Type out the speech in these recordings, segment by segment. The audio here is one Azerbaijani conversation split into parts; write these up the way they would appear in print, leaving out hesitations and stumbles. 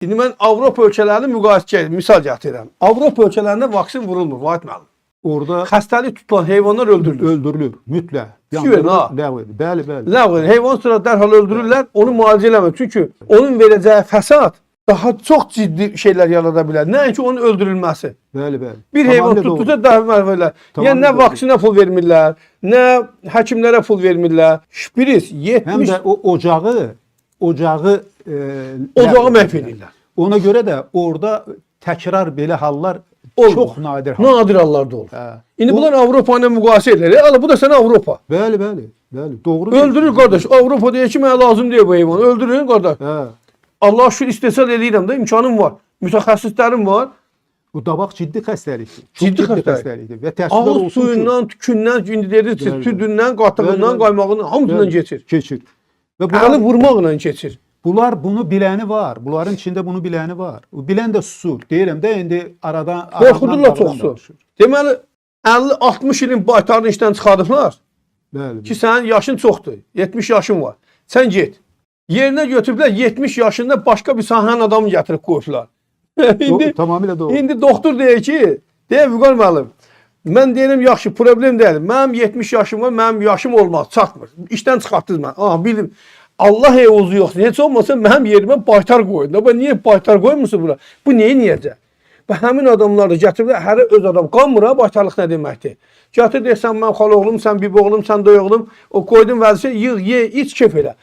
İndi mən Avropa ölkələrini müqayisə misal gətirirəm. Avropa ölkələrində vaksin vurulmur, Vahid müəllim. Orada Xəstəlik tutulan heyvanlar öldürülür. öldürülür mütləq. Fikir verin, ha. Ləğv edilir. Bəli, bəli. Ləğv edilir. Heyvan sonra dərhal öldürürlər, onu müalicə eləmir. Çünki onun verəcəyi fəsad daha çox ciddi şeylər yarada bilər. Nəinki onun öldürülməsi. Bəli, bəli. Bir heyvan Tamamilə doğru. tutduqda daha məhv edirlər. Yəni nə Tamamilə doğru. vaksinə pul vermirlər, nə həkimlərə pul vermirlər. Şpiris 70 Həm də o ocağı ocağı ocağı ləğv məhv edirlər. edirlər. Ona görə də orada təkrar belə hallar Olmur. çox nadir hallar. Nadir hallarda olur. Hə. İndi bunlar Avropa ilə müqayisə edirlər. Ala bu da sənə Avropa. Bəli, bəli. Bəli, doğru. Öldürür qardaş. Avropa deyir ki, mənə lazım deyil bu heyvan. Öldürün qardaş. Hə. Allah şükür istehsal eləyirəm də imkanım var. Mütəxəssislərim var. Bu dabaq ciddi xəstəlikdir. Çox Ciddi ciddi, xəstəlik. xəstəlikdir və təəssüflər Ağız olsun ki, suyundan, tükündən, indi dediniz Bəli, bəli. südündən, qatığından, Bəli, bəli. qaymağından, hamısından Bəli, keçir. Keçir. Və Əli bunlar, vurmaqla keçir. bunlar bunu biləni var. Bunların içində bunu biləni var. O bilən də susur. Deyirəm də indi aradan Qorxudurlar aradan çoxsu. danışır. Deməli 50-60 ilin baytarını işdən çıxardıblar Bəli. ki, sənin yaşın çoxdur. 70 yaşın var. Sən get. Yerinə götürüblər 70 yaşında başqa bir sahənin adamı gətirib qoyublar. İndi Tamamilə doğru. İndi doktor deyir ki, deyir Vüqar müəllim, mən deyirəm yaxşı, problem deyil. Mənim 70 yaşım var, mənim yaşım olmaz, çatmır. İşdən çıxartdınız məni. Aha, bildim. Allah evuzu yoxdur. Heç olmasa mənim yerimə baytar qoyun. Amma niyə baytar qoymursun bura? Bu nə eləyəcək? Və həmin adamlar da gətiriblər, hərə öz adam qanmır ha, baytarlıq nə deməkdir? Gətir deyirsən mən xala oğlum, sən bibi oğlum, sən dayı oğlum, o qoydun vəzifə, yığ, ye, iç, kef elə.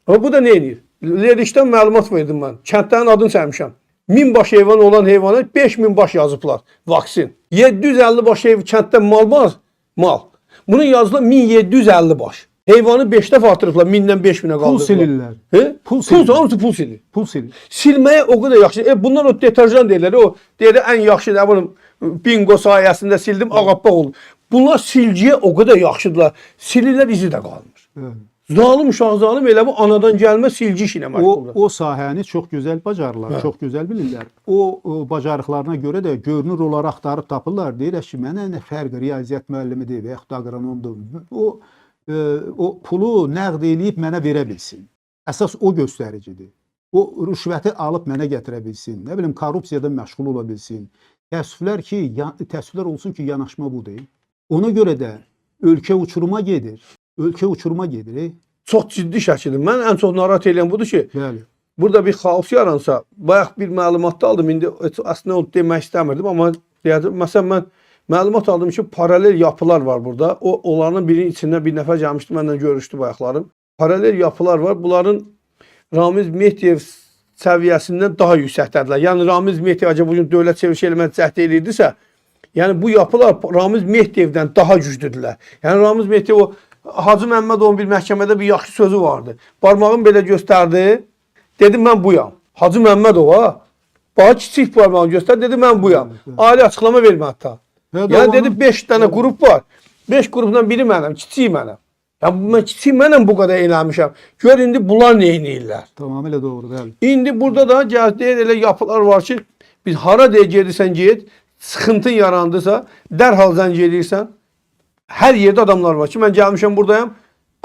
Amma bu da nə eləyir? Lerikdən məlumat verdim mən. Kəndlərin adını səymişəm. 1000 baş heyvan olan heyvana 5000 baş yazıblar vaksin. 750 baş heyvan kənddə mal var, mal. Bunun yazılı 1750 baş. Heyvanı 5 dəfə artırıblar, 1000-dən 5000-ə Pul qaldırıblar. silirlər. He? Pul Pul, silirlər. hamısı pul silir. Pul silir. Silməyə o qədər yaxşı. Bunlar o deterjan deyirlər. O deyir ən yaxşı nə bilim bingo sayəsində sildim, ağappaq oldu. Bunlar silgiyə o qədər yaxşıdırlar. Silirlər izi də qalmır. Bəli. Zalim uşaq zalim elə bu anadan gəlmə silgi işi ilə O məşğuldur. o sahəni çox gözəl bacarırlar, çox gözəl bilirlər. O, o bacarıqlarına görə də görünür onları axtarıb tapırlar. Deyirlər ki, mənə nə fərqi riyaziyyat müəllimidir və yaxud da aqronomdur. O o pulu nəqd eləyib mənə verə bilsin. Əsas o göstəricidir. O rüşvəti alıb mənə gətirə bilsin. Nə bilim korrupsiyadan məşğul ola bilsin. Təəssüflər ki, təəssüflər olsun ki, yanaşma budur. Ona görə də ölkə uçuruma gedir. Ölkə uçuruma gedir. Çox ciddi şəkildə. Mən ən çox narahat eləyən budur ki, Bəli. burada bir xaos yaransa, bayaq bir məlumat da aldım. İndi əslində onu demək istəmirdim, amma deyəcəm, məsələn mən məlumat aldım ki, paralel yapılar var burada. O onların birinin içindən bir nəfər gəlmişdi, mənlə görüşdü bayaqlarım. Paralel yapılar var. Bunların Ramiz Mehdiyev səviyyəsindən daha yüksəkdədirlər. Yəni Ramiz Mehdiyev acaba bu gün dövlət çevrişi eləmək cəhd eləyirdisə, yəni bu yapılar Ramiz Mehdiyevdən daha güclüdürlər. Yəni Ramiz Mehdiyev o Hacı Məmmədovun bir məhkəmədə bir yaxşı sözü vardı. Barmağını belə göstərdi. Dedi mən buyam. Hacı Məmmədov ha. Bax kiçik barmağını göstərdi, dedi mən buyam. Ali açıqlama vermə hətta. Və də Yəni onun- dedi 5 dənə qrup var. 5 qrupdan biri mənəm, kiçik mənəm. Ya mən kiçik mənəm bu qədər eləmişəm. Gör indi bunlar nə edirlər. Tamamilə doğru, bəli. İndi burada da gəl deyir elə yapılar var ki, biz hara deyə gedirsən get, sıxıntın yarandısa, dərhal zəng eləyirsən. Hər yerdə adamlar var ki, mən gəlmişəm buradayam,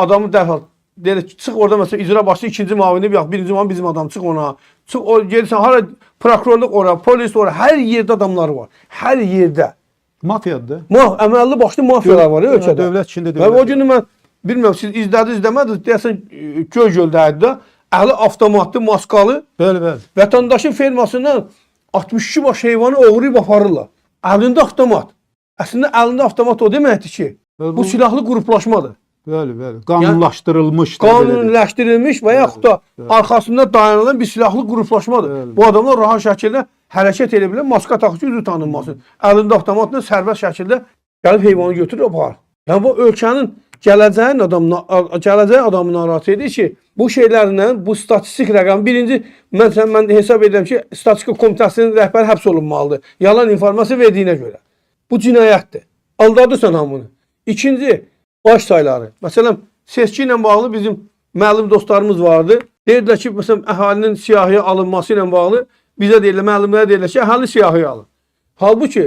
adamı dərhal deyir ki, çıx orada məsələn icra başçısı ikinci müavini, yox birinci müavin bizim adam, çıx ona. Çıx o gedirsən hara prokurorluq ora, polis ora, hər yerdə adamlar var. Hər yerdə. Mafiyadır. Əməlli başlı mafiyalar var ya ölkədə. Dövlət içində Və o dövlət. günü mən bilmirəm siz izlədiniz, izləmədiniz, deyəsən Göygöldə idi də. Əli avtomatlı, maskalı Bəli, bəli. vətəndaşın fermasından 62 baş heyvanı oğurlayıb aparırlar. Əlində avtomat. Əslində əlində avtomat o deməkdir ki, Bəli, bu silahlı qruplaşmadır. Bəli, bəli. Qanunlaşdırılmış. da belə deyək. Qanuniləşdirilmiş və yaxud da arxasında dayanılan bir silahlı qruplaşmadır. Bəli. Bu adamlar rahat şəkildə hərəkət edə bilər, maska taxır ki, üzü tanınmasın. Əlində avtomatla sərbəst şəkildə gəlib heyvanı götürür, apar. Yəni bu ölkənin gələcəyin adamı gələcəyin adamı narahat edir ki, bu şeylərlə bu statistik rəqəm birinci məsələn mən hesab edirəm ki, statistika komitəsinin rəhbəri həbs olunmalıdır. Yalan informasiya verdiyinə görə. Bu cinayətdir. Aldadırsan hamını. İkinci, baş sayları. Məsələn, seçki ilə bağlı bizim müəllim dostlarımız vardı. Deyirdilər ki, məsələn, əhalinin siyahıya alınması ilə bağlı bizə deyirlər, müəllimlərə deyirlər ki, əhali siyahıya alın. Halbuki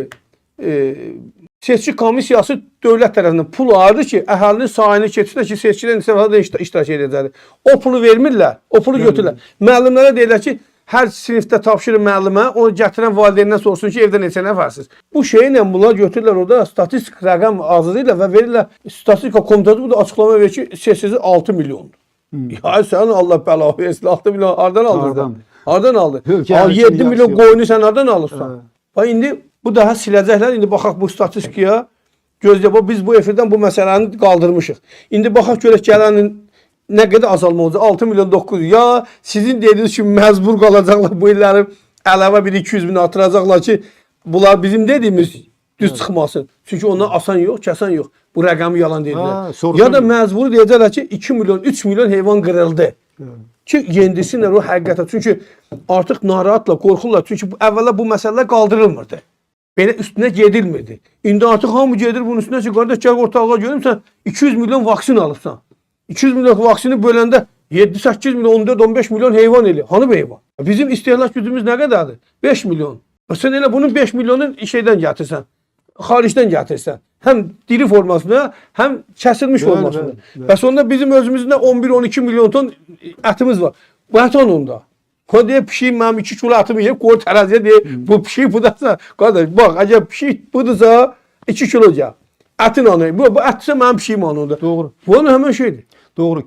seçki komissiyası dövlət tərəfindən pul ayırır ki, əhalinin sayını keçsinlər ki, seçkidə istifadə iştirak edəcəkdir. O pulu vermirlər, o pulu götürürlər. Müəllimlərə deyirlər ki, Hər sinifdə tapşırın müəllimə, onu gətirən valideyndən soruşsun ki, evdə neçə nəfərsiniz? Bu şeylə bunlar götürürlər orada statistik rəqəm hazırlayırlar və verirlər statistika komitəsi bu da açıqlama verir ki, sessizi 6 milyondur. Ya sən Allah bəla versin 6 milyon hardan aldın? Hardan? Hardan aldın? Ölkə Al əhalisinin 7 milyon yarısı yox. qoyunu sən hardan alırsan? Hə. Bax indi bu daha siləcəklər. İndi baxaq bu statistikaya. Gözlə bax biz bu efirdən bu məsələni qaldırmışıq. İndi baxaq görək gələn il nə qədər azalma olacaq? 6 milyon 900. Ya sizin dediyiniz kimi məcbur qalacaqlar bu illəri əlavə bir 200 min artıracaqlar ki, bunlar bizim dediyimiz düz çıxmasın. Çünki ondan asan yox, kəsən yox. Bu rəqəmi yalan dedilər. Ha, soruşan Ya da yox. məcbur deyəcəklər ki, 2 milyon, 3 milyon heyvan qırıldı. Ki yendirsinlər o həqiqətə. Çünki artıq narahatla, qorxurlar. Çünki əvvəla bu məsələlər qaldırılmırdı. Belə üstünə gedilmirdi. İndi artıq hamı gedir bunun üstünə ki, qardaş gəl ortalığa görüm sən 200 milyon vaksin alıbsan. 200 milyon vaksini böləndə 7-8 milyon, 14-15 milyon heyvan eli. Hanı bu heyvan? Bizim istehlak gücümüz nə qədərdir? 5 milyon. Sən elə bunun 5 milyonunu şeydən gətirsən, xaricdən gətirsən. Həm diri formasında, həm kəsilmiş Bəli, formasında. bəli, bəli. Bəs onda bizim özümüzün də 11-12 milyon ton ətimiz var. Bu ət onda. O deyə pişik mənim 2 kilo ətimi yeyib, qoy tərəziyə deyə, bu pişik budasa, qardaş bax, əgər pişik budursa 2 kilo gəl. Ətin anı. Bu ətsə mənim pişiyim anı onda. Doğru. Bunun həmin şeydir. Doğru.